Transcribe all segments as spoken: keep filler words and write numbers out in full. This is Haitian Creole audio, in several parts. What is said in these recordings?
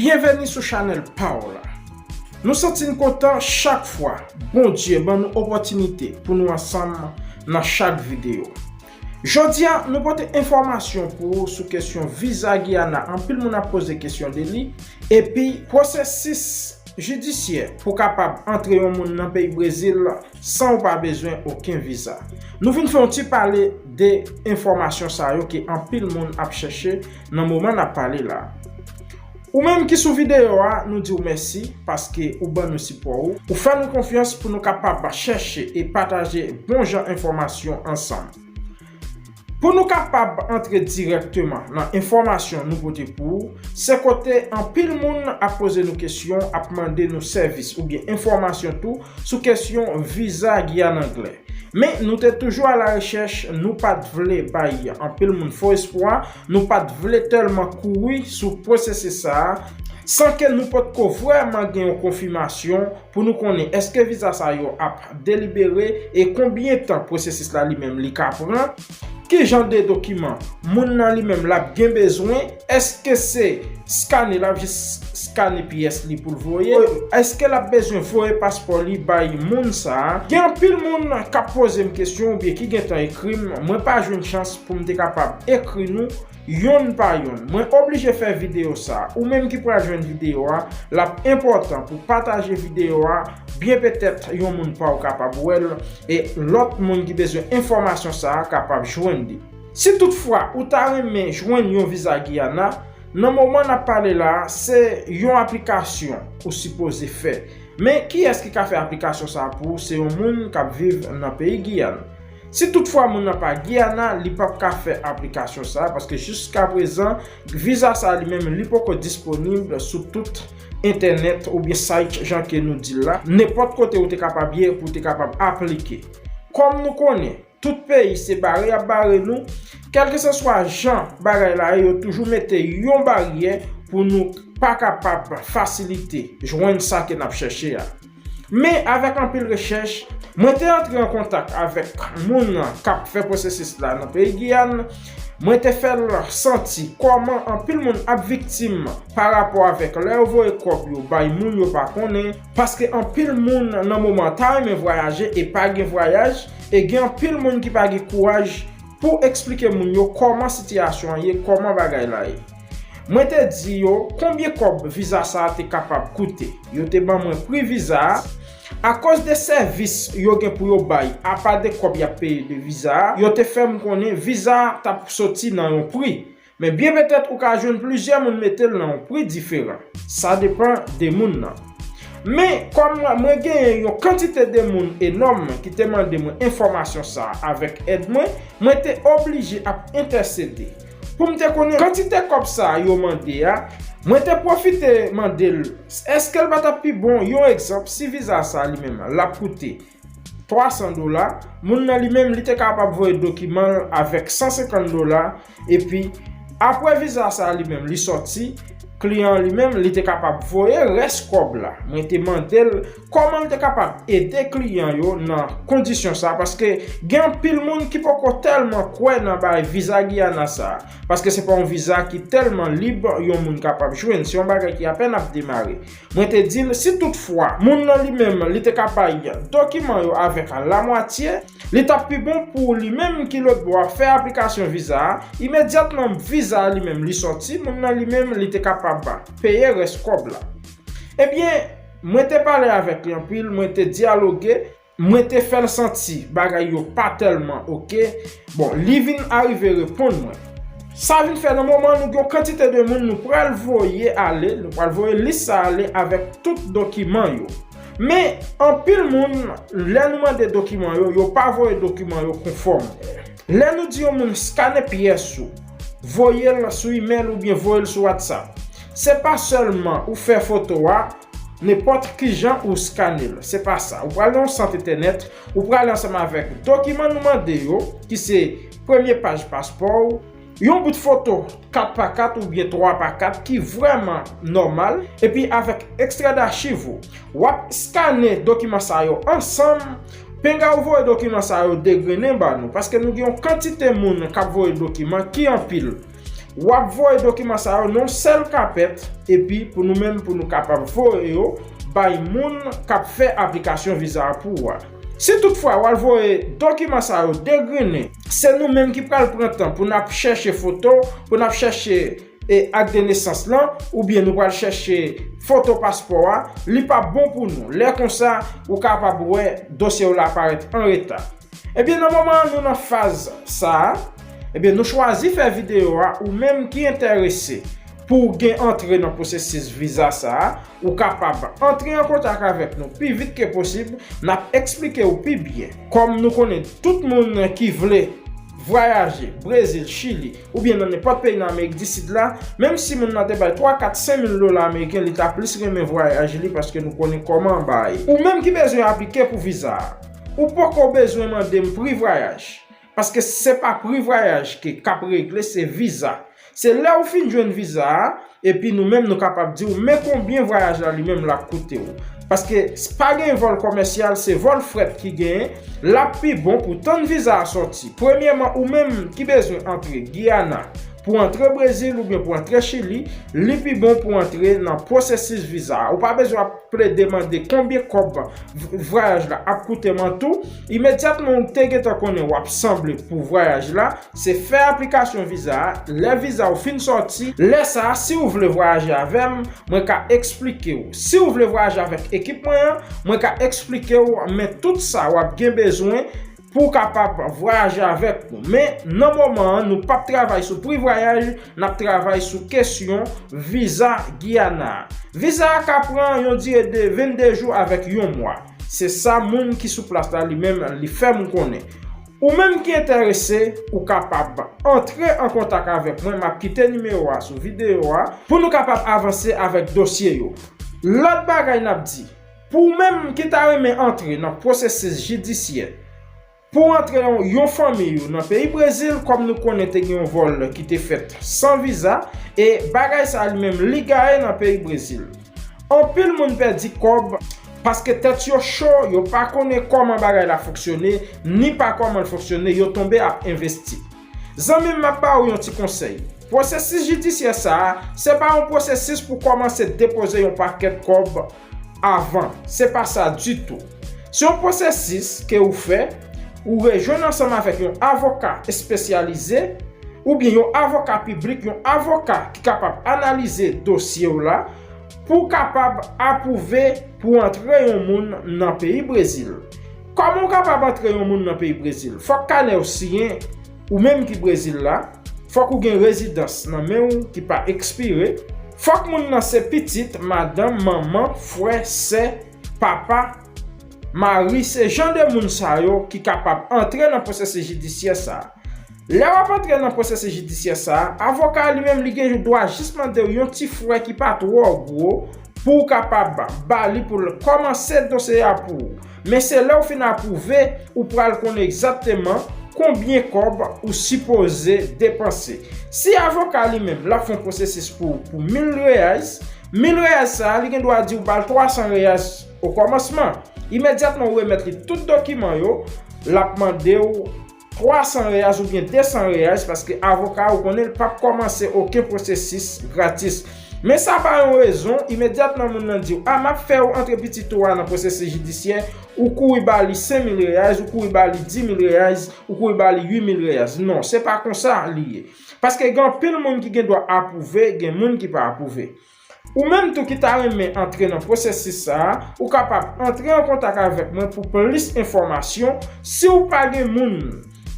Byenveni sou chanèl pa w la. Nou santi n kontan chak fwa Bondye ban nou opòtinite pou nou ansanm nan chak videyo. Jodi a, nou pote enfòmasyon pou ou sou kesyon viza Giyana. Anpil moun ap poze kesyon de li. Epi, pwosesis jidisyè pou kapab antre yon moun nan peyi Brezil san w pa bezwen okenn viza. Nou vin fè yon ti pale de enfòmasyon sa yo ke anpil moun ap chèche nan moman n ap pale la. Ou menm ki sou videyo a, nou di w mèsi paske ou ban nou sipò ou. Ou fè nou konfyans pou nou kapab chèche e pataje bon jan enfòmasyon ansanm. Pou nou kapab antre dirèkteman nan enfòmasyon nou pote pou ou, se kote anpil moun ap poze nou kesyon, ap mande nou sèvis oubyen enfòmasyon tou sou kesyon viza Giyàn Anglè. Men nou te toujou alarechèch, nou pa t vle bay anpil moun fo espwa, nou pa t vle tèlman kouri sou pwosesis sa a, san ke nou potko vrèman gen yon konfimasyon pou nou konnen èske viza sa yo ap delibere e konbyen tan pwosesis la li menm li ka pran, ki jan de dokiman moun nan li menm l ap gen bezwen, èske se skane, l ap jis skane pyès li pou l voye, èske l ap bezwen voye paspò li bay moun sa a? Gen anpil moun k ap poze m kesyon oubyen ki gentan ekri m, mwen pa jwenn chans pou m te kapab ekri nou yonn pa yonn. Mwen oblije fè videyo sa. Ou menm ki pral jwenn videyo a, l ap enpòtan pou pataje videyo a, byen petèt yon moun pa w kapab wè l, e lòt moun ki bezwen enfòmasyon sa a kapab jwenn li. Si toutfwa ou ta renmen jwenn yon viza Giyana, nan moman n ap pale la a, se yon aplikasyon ou sipoze fè. Men kiyès ki ka fè aplikasyon sa a pou ou? Se yon moun k ap viv nan peyi Giyàn. Si toutfwa moun nan pa Giyana, li p ap ka fè aplikasyon sa a, paske jiskaprezan, viza sa a li menm, li poko disponib sou tout entènèt oubyen site, jan ke nou di l la. Nenpòt kote ou te kapab ye pou w te kapab aplike. Kòm nou konnen, tout peyi se bare y ap bare nou, kèlkeseswa jan bagay la ye, yo toujou mete yon baryè pou nou pa kapab fasilite jwenn sa ke n ap chèche a. Men avèk anpil rechèch, mwen te antre an kontak avèk moun k ap fè pwosesis la nan peyi Giyàn. Mwen te fè l santi kòman anpil moun ap viktim pa rapò avèk lè yo voye kòb yo bay moun yo pa konnen, paske anpil moun nan moman an ta renmen vwayaje e pa gen vwayaj, e gen anpil moun ki pa gen kouraj pou eksplike moun yo kòman sitiyasyon an ye, kòman bagay la ye. Mwen te di yo konbyen kòb viza sa a te kapab koute. Yo te ban mwen pri viza a. Akoz de sèvis yo gen pou yo bay, apa de kòb y ap peye de viza a, yo te fè m konnen viza a t ap soti nan yon pri. Men byen petèt ou ka jwenn plizyè moun mete l nan yon pri diferan. Sa depann de moun nan. Men kòm mwen genyen yon kantite de moun enòm ki te mande mwen enfòmasyon sa a avèk èd mwen, mwen te oblije ap entèsede. Pou m te konnen kantite kòb sa a yo mande a, mwen te pwofite mande l, èske l pa t ap pi bon, yon egzanp, si viza sa a li menm l ap koute twa san dola, moun nan li menm li te kapab voye dokiman l avèk san senkant dola, epi apre viza sa a li menm li sòti, kliyan an li menm li te kapab voye rès kòb la. Mwen te mande l kòman l te kapab ede kliyan yo nan kondisyon sa a, paske gen anpil moun ki poko tèlman kwè nan bagay viza Giyana sa a, paske se pa yon viza ki tèlman lib yon moun kapab jwenn, se yon bagay ki apèn ap demare. Mwen te di l, si toutfwa moun nan li menm li te ka bay dokiman yo avèk lamwatye, li t ap pi bon pou li menm ki lòt bò a fè aplikasyon viza a, imedyatman viza a li menm li sòti, moun nan li menm li te kapab peye rès kòb la. Ebyen, mwen te pale avèk li anpil, mwen te dyaloge, mwen te fè l santi bagay yo pa tèlman oke. Bon, li vin arive reponn mwen. Sa vin fè nan moman an nou gen yon kantite de moun nou pral voye ale, nou pral voye lis sa ale avèk tout dokiman yo. Men, anpil moun, lè nou mande dokiman yo, yo pa voye dokiman yo konfòm. Lè nou di yon moun skane pyès ou, voye l sou imèl oubyen voye l sou WhatsApp, se pa sèlman ou fè foto a, nenpòt ki jan ou skane l. Se pa sa. Ou prale yon sant entènèt, ou prale ansanm avèk dokiman nou mande yo, ki se premye paj paspò w, yon bout foto kat pa kat oubyen twa pa kat ki vrèman nòmal, epi avèk ekstrè dachiv ou. W ap skane dokiman sa yo ansanm, pinga ou voye dokiman sa yo degrennen ba nou, paske nou gen yon kantite moun k ap voye dokiman ki anpil. W ap voye dokiman sa yo nan yon sèl kapèt, epi pou nou menm, pou nou kapab voye yo bay moun k ap fè aplikasyon viza a pou ou a. Si toutfwa w al voye dokiman sa yo degrennen, se nou menm ki pral pran tan pou n ap chèche foto, pou n ap chèche e ak de nesans lan, oubyen nou pral chèche foto paspò a, li p ap bon pou nou. Lè konsa, ou kapab wè dosye w la parèt an reta. Ebyen, nan moman an, nou nan faz sa a, ebyen, nou chwazi fè videyo a, ou menm ki enterese pou w gen antre nan pwosesis viza sa a, ou kapab antre an kontak avèk nou pi vit ke posib, n ap eksplike w pi byen. Kòm nou konnen tout moun ki vle vwayaje Brezil, Chili, oubyen nan nenpòt peyi nan Amerik di Sid la, menm si moun nan te bay twa, kat, senk mil dola ameriken, li ta plis renmen vwayaj li paske nou konnen kòman bagay ye. Ou menm ki bezwen aplike pou viza a, ou poko bezwen mande m pri vwayaj. Paske se pa pri vwayaj ke k ap regle, se viza. Se lè ou fin jwenn viza a, epi nou menm nou kapab di w men konbyen vwayaj la li menm l ap koute w. Paske s- pa gen vòl kòmèsyal, se vòl frèt ki genyen, l ap pi bon pou tann viza a sòti. Premyèman, ou menm ki bezwen antre Giyana, pou antre Brezil oubyen pou antre Chili, li pi bon pou antre nan pwosesis viza a. Ou pa bezwen ap plede mande konbyen kòb v- vwayaj la ap koute m an tou. Imedyatman ou te gentan konnen w ap sanble pou vwayaj la, se fè aplikasyon viza a. Lè viza w fin sòti, lè sa a, si w vle vwayaje avè m, mwen ka eksplike w. Si w vle vwayaje avèk ekip mwen an, mwen ka eksplike w, men tout sa w ap gen bezwen pou w kapab vwayaje avèk nou. Men, nan moman an, nou p ap travay sou pri vwayaj, n ap travay sou kesyon viza Giyana a. Viza a ka pran yon dire de vennde jou avèk yon mwa. Se sa moun ki sou plas la li menm li fè m konnen. Ou menm ki enterese, ou kapab antre an kontak avèk mwen, m ap kite nimewo a sou videyo a, pou nou kapab avanse avèk dosye yo. Lòt bagay n ap di, pou ou menm ki ta renmen antre nan pwosesis jidisyè, pou antre yon, yon fanmi ou nan peyi Brezil, kòm nou konnen te gen yon vòl ki te fèt san viza, e bagay sa li menm li gaye nan peyi Brezil. Anpil moun pèdi kòb paske tèt yo cho, yo pa konnen kòman bagay la fonksyone, ni pa kòman l fonksyone, yo tonbe ap envesti. Zanmi m, m ap ba ou yon ti konsèy. Pwosesis jidisyè sa a, se pa yon pwosesis pou kòmanse depoze yon pakèt kòb avan. Se pa sa ditou. Se yon pwosesis ke ou fè, ou rejwenn ansanm avèk yon avoka espesyalize, oubyen yon avoka piblik, yon avoka ki kapab analize dosye w la, pou w kapab apwouve pou antre yon moun nan peyi Brezil. Kòman w kapab antre yon moun nan peyi Brezil? Fòk kanè w siyen, ou menm ki Brezil la, fòk ou gen rezidans nan men w ki pa ekspire, fòk moun nan se pitit, madanm, manman, frè, sè, papa, mari, se jan de moun sa yo ki kapab antre nan pwosesis jidisyè sa a. Lè w ap antre nan pwosesis jidisyè sa a, avoka a li menm li gen dwa jis mande w yon ti frè ki pa twò gwo pou w kapab ba li pou l kòmanse dosye a pou ou. Men se lè w fin apwouve, ou pral konnen egzakteman konbyen kòb ou sipoze depanse. Si avoka a li menm l ap fè yon pwosesis pou ou pou mil reais, mil reais sa a, li gen dwa di w ba l twa san reais o kòmansman. Imedyatman ou remèt li tout dokiman yo, l ap mande w twa san reais oubyen de san reais, paske avoka a ou konnen l p ap kòmanse okenn pwosesis gratis. Men sa pa yon rezon, imedyatman moun nan di w, a, m ap fè w antre pitit ou a nan pwosesis jidisyè, ou kouri ba li senk mil reais, ou kouri ba li dis mil reais, ou kouri ba li uit mil reais. Non, se pa konsa li ye. Paske gen anpil moun ki gen dwa apwouve, gen moun ki pa apwouve. Ou menm tou ki ta renmen antre nan pwosesis sa a, ou kapab antre an kontak avèk mwen pou plis enfòmasyon. Si w pa gen moun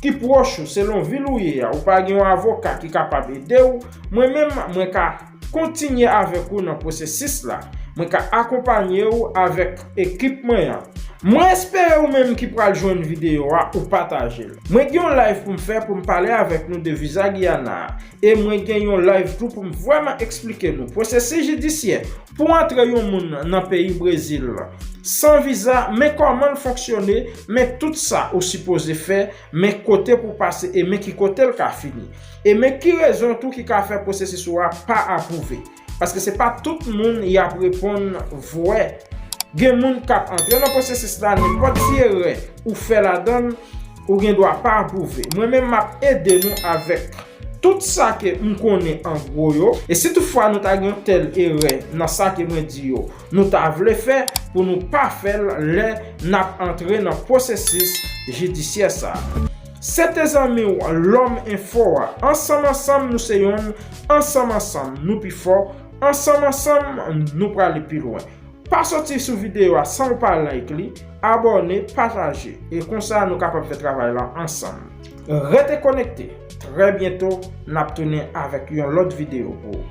ki pwòch ou selon vil ou ye a, ou pa gen yon avoka ki kapab ede w, mwen menm, mwen ka kontinye avèk ou nan pwosesis la. Mwen ka akonpanye w avèk ekip mwen an. Mwen espere ou menm ki pral jwenn videyo a, ou pataje l. Mwen gen yon live pou m fè pou m pale avèk nou de viza Giyana a. E mwen gen yon live tou pou m vrèman eksplike nou pwosesis jidisyè pou antre yon moun nan peyi Brezil san viza, men kòman l fonksyone, men tout sa ou sipoze fè, men kote pou pase e men ki kote l ka fini. E men ki rezon tou ki ka fè pwosesis ou a pa apwouve. Paske se pa tout moun y ap reponn vwè. Gen moun k ap antre nan pwosesis la, nenpòt ti erè ou fè ladan l, ou gen dwa pa apwouve. Mwen menm, m ap ede nou avèk tout sa ke m konnen an gwo yo, e si toutfwa nou ta gen yon tèl erè nan sa ke mwen di yo, nou ta vle fè pou nou pa fè l lè n ap antre nan pwosesis jidisyè sa a. Se te zanmi w Lòm Enfo a. Ansanm ansanm nou se yonn, ansanm ansanm nou pi fò, ansanm ansanm nou prale pi lwen. Pa soti sou videyo a san w pa like li, abòne, pataje, e konsa nou kapab fè travay la ansanm. Rete konekte, trè byento n ap tounen avèk yon lòt videyo pou ou.